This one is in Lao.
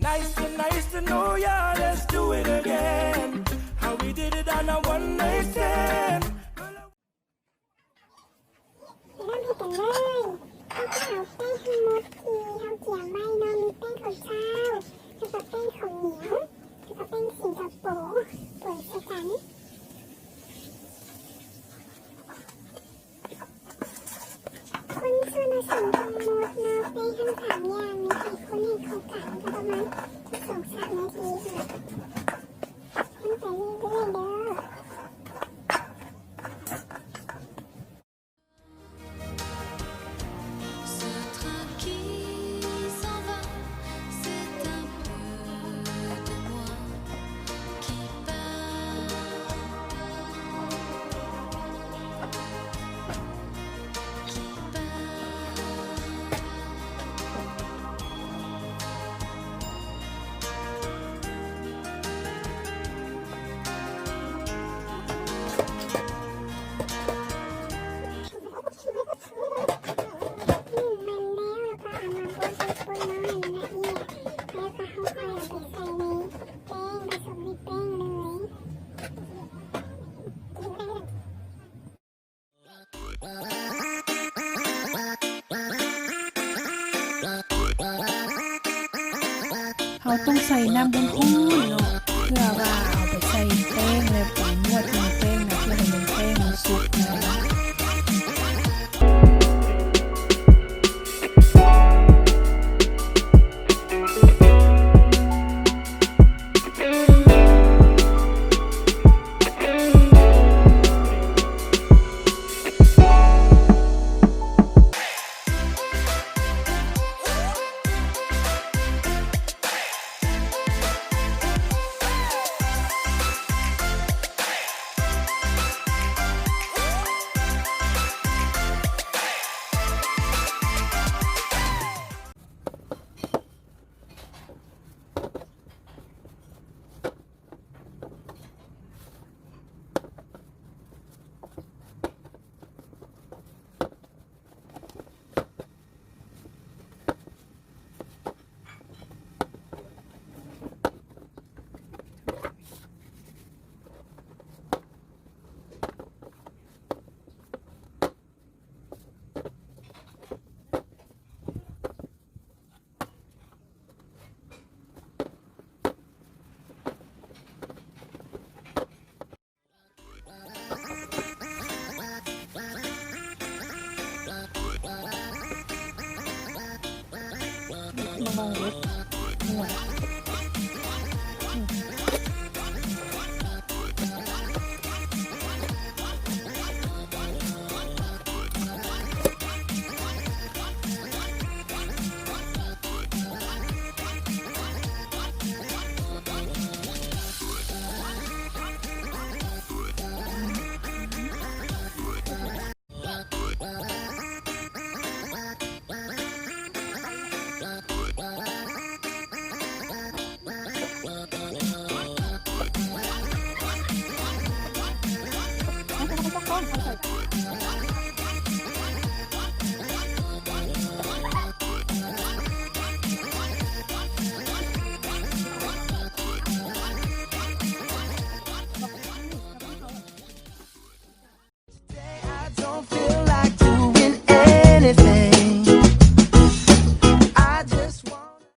Nice to, nice to know ya, let's do it again. How we did it on a one night stand. ເລີ່ມເຮັດກັນເລີຍ. ເຮົາກໍເອົາແປ້ງທັງໝົດທີ່ເຮົາກຽມໄວ້ເນາະ, ມີແປ້ງເຂົ້າເຈົ້າ ແລ້ວກໍແປ້ງເຂົ້າໜຽວ ແລ້ວກໍແປ້ງສິງກະໂປ ປນໃສ່ກັນ. ຄົນສ່ວນປະສົມທັງໝົດເນາະ, ແປ້ງທັງສາມຢ່າງນີ້ ໃຫ້ຄົນໃຫ້ເຂົ້າກັນ ກໍປະມານສອງສາມນາທີ. ຄົນໄປເລື້ອຍໆເດີ້.ເຮົາຕ້ອງໃສ່ນ້ຳຮ້ອນໆເນາະ ເພື່ອວ່າເອົາໄປໃສ່ແປ້ງ ແລ້ວໄປນວດໃນແປ້ງນະ ເພື່ອໃຫ້ມັນ ແປ້ງມັນສຸກນະ. ມາລອງເຮັດນວດ.